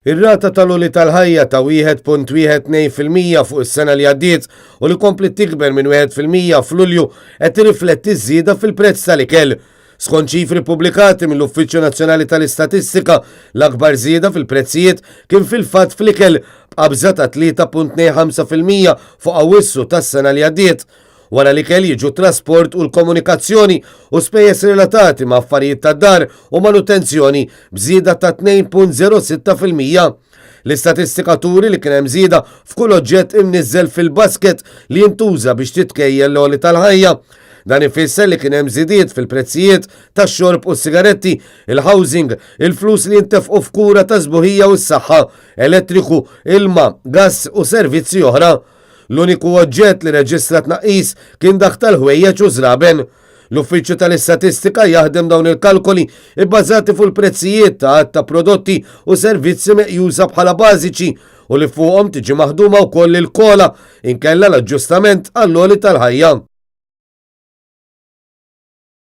Ir-rata tal-għoli tal-ħajja ta' 1.12% fuq is-sena li għaddiet u li kompliet tikber minn 1% f'Lulju qed tirrifletti ż-żieda fil-prezz tal-ikel. Skont ċifri ppubblikati mill-Uffiċċju Nazzjonali tal-Istatistika, l-akbar żieda fil-prezzijiet kien fil-fatt fl-ikel b'qabża ta' 3.25% fuq Awwissu tas-sena li għaddiet. Wara l-ikel jiġu t-trasport u l-komunikazzjoni u spejjeż relatati ma' affarijiet tad-dar u manutenzjoni b'żieda ta' 2.06%. L-istatistika turi li kien hemm żieda f'kull oġġett imniżżel fil-basket li jintuża biex titkejjel l-għoli tal-ħajja. Dan ifisser li kien hemm żidiet fil-prezzijiet tax-xorb u s-sigaretti, il-housing, il-flus li jintefqu f'kura ta' sbuħija u s-saħħa, elettriku, ilma, gass u servizzi oħra. L-uniku oġġett li reġistra tnaqqis kien dak tal-ħwejjeġ u żraben. L-Uffiċċju tal-Istatistika jaħdem dawn il-kalkoli bbażati fuq il-prezzijiet ta' għadd ta' prodotti u servizzi meqjusa bħala bażiċi u li fuqhom tiġi maħduma wkoll il-COLA inkella l-aġġustament għall-għoli tal-ħajja.